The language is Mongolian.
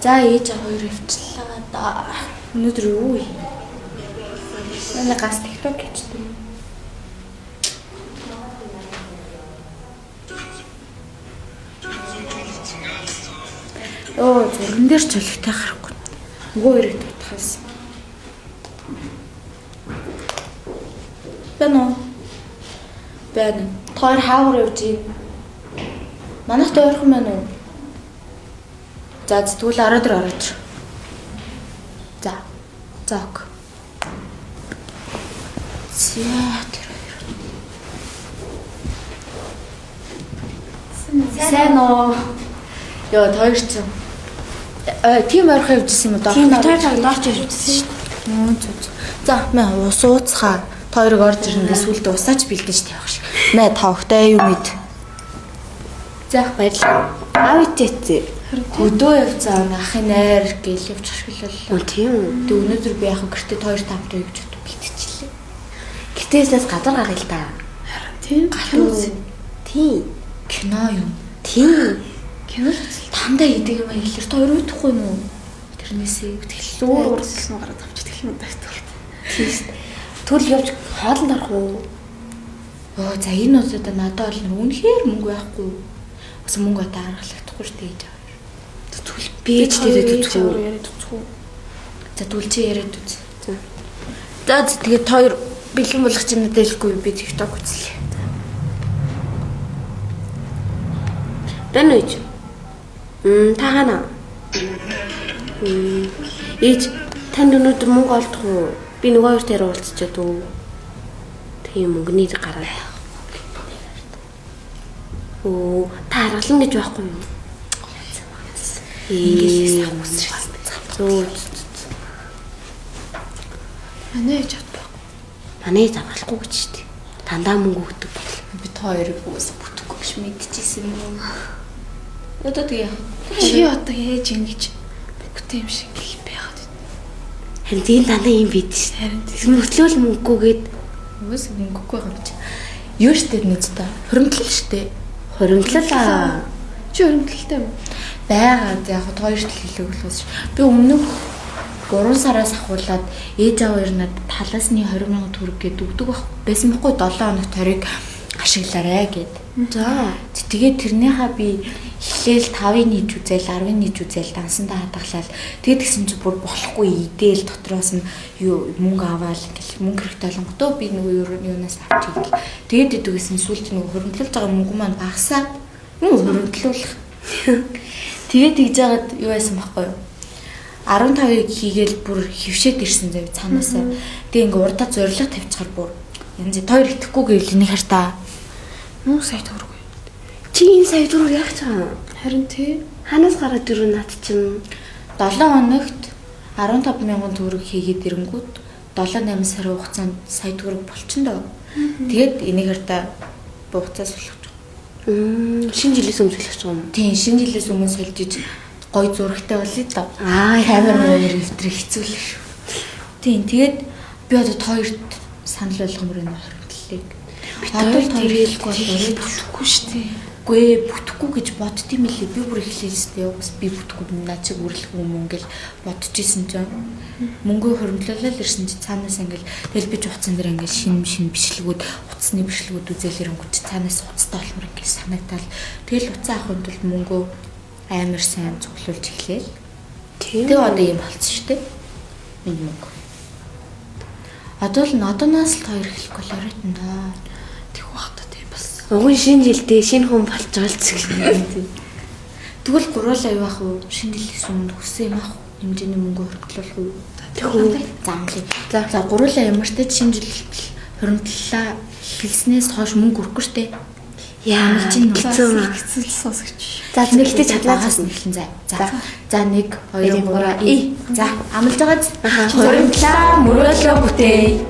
За ээж хоёр явчлаа да. Өнөөдөр юу юм? Манай гас TikTok хийчихсэн. Оо зурган дээр ч өлегтэй харахгүй. Нөгөө хоёрыг дутхаас. Байна уу? Байна. Тоор хаавар явж гин. Манайх ойрхон байна уу? За тэгвэл ороод ир ороод. За. За ок. За тэр хоёр. Сайн уу? Йоо хоёр ч. Тийм ойрхон явжсэн юм уу? Тийм хоёр дорч явжсэн шүү дээ. За мэ ус ууцхаа. Та хоёрыг орж ирэндээ сүулдэ усаач бэлдэж тавих шиг. Мэ тавхтай юу мэд. За баярлалаа. Аав ичээцээ. Хөдөө явцаа ахын найр гэл явж ашиглалаа. Тийм үү. Тэг өнөөдөр би яг гэртээ хоёр тавтай явж бод бэлтчихлээ. Гэтээснээс гадар гаръя л да. Харин тийм. Галуу. Тийм. Кино юм. Тийм. Кино л үзэл. Тандаа идэг юм аялэр та хоёр үтгэхгүй юм уу? Тэрнээсээ Тэгэл өөр урдсан гараад авчих юм даа. Тийм шүү. Түл явж хоолнд орох уу? Оо за энэ удаа надад бол нэр үнэхээр мөнгө байхгүй. Бас мөнгө одоо аргалахдахгүй шүү дээ гэж. Түл би ээж дээрээ зүтгэв үү? Яриад үзэх үү? За түл чи яриад үз. За. За тэгээд хоёр бэлэн болгох чинь надад хэлэхгүй би TikTok үзлээ. Байна уу ээж? Та хаана? Ээж танд өнөөдөр мөнгө олдох уу? Би нөгөө хоёр дээр уулзчихэд үү? Тийм мөнгөний гараад. Оо, та аргална гэж байхгүй юу? Ингээл сав үсрсэн. Зөө. Манай ээж авдаг. Манай ээж аврахгүй гэж шүү дээ. Дандаа мөнгө өгдөг бэл. Би та хоёрыг уус бүтэхгүй гэж мэдчихсэн юм. Одоо тэгээ. Чи одоо яаж ингэж мөнгөтэй юм шиг гэл байгаад байна. Харин тийм дандаа юм бид шүү дээ. Харин тийм. Мөртлөөл мөнгөгүйгээд Уус мөнгөгүй юм чи. Юу штэ нэз та? Хуримтлал штэ. хуримтлалаа. Чи өрөмтлөлтэй юм уу? Байгаа яг хаа хоёрт л хэлээг болохоос. Би өмнөх 3 сараас ахуулаад ээж аав хоёр надад талаас нь 20 сая төгрөг гээд өгдөг байх байсан бохгүй 7 хоногт 20-ыг ашиглаарэ гэд. За. Тэгээд тэрнийхээ би эхлээл 5-ыг нийж үзээл 10-ыг нийж үзээл дансандаа хадгалаад тэгээд гисэн чи бүр болохгүй идээл дотроос нь юу мөнгө аваал ингээл мөнгө хэрэгтэй болонготоо би нөгөө юунаас авч игээл тэгээд идэг гэсэн сүлд нөгөө хуримтлуулж байгаа мөнгө маань багасаад юм хуримтлуулах. Тэгээд тэгж жагаад юу байсан байхгүй юу? 15-ыг хийгээл бүр хөвшөөд ирсэн зав цаанаасаа. Тэгээ ингээ урдаа зорилго тавьчихар бүр янз хоёр итгэхгүй гэвэл энийг хартаа. Нүү сая төгрөг. Чи энэ сая төгрөг яах гэж байгаа юм? Харин тий. Ханаас гараад ирв над чинь? 7 хоногт 15 мянган төгрөг хийгээд ирэнгүүт 7 8 сарын хугацаанд сая төгрөг болчихно доо. Тэгээд энийг хартаа хугацаа солих. Шинэ жилээс өмнө солих юм. Тийм, шинэ жилээс өмнө сольж иж гой зурагтай болъё доо. Аа, камер мээр өвтрэх хэцүү л шүү. Тийм, тэгээд би одоо хоёрт санал болгомор энэ хуримтлалыг. Одоо хоёр хэлэхгүй бол бүтэхгүй шүү дээ. Үгүй ээ, бүтэхгүй гэж бодд юм лээ. Би бүр эхлээлстэй угс би бүтэхгүй наа чиг үрлэх юм ингээл бодож исэн чинь мөнгө хуримтлуулаад ирсэн чи цаанаас ингээл тэгэл би ч утсан дээр ингээл шин шин бичлэгүүд утасны бичлэгүүд үзэл ирэнгүүт чи цаанаас утастай болохоор ингээл санагдаал. Тэгэл утсаа авахын тулд мөнгөө амар сайн цуглуулж эхлээл. Тийм. Тэгээ одоо ийм болцсон шүү дээ. Миний мөнгө. Одоо л одооноос л хоёр эхлэхгүй л оройтон доо. Тэг бах та тийм бас. Уган шинэ жилдээ шинэ хүн болж байгаа л зүг. Тэгвэл гуруулаа юу ах вэ? Шинэ жилээс өмнө хүссэн юм ах уу? Хэмжээний мөнгө хуримтлуулах уу? Тэг үү. За амлая. За гуруулаа ямар ч шинэ жил хуримтлалаа хэлснээс хойш мөнгө өрөхгүй штэ. Яа, Амлж гин үү? хэцүү. Хэцүү л сонсогч. За гэхдээ чадлаа Багаас цаасна. нь эхлэн за. За. За 1 2 3 3 и. За амлаж байгааз Аха. хуримтлаа мөрөөлөө бүтээе.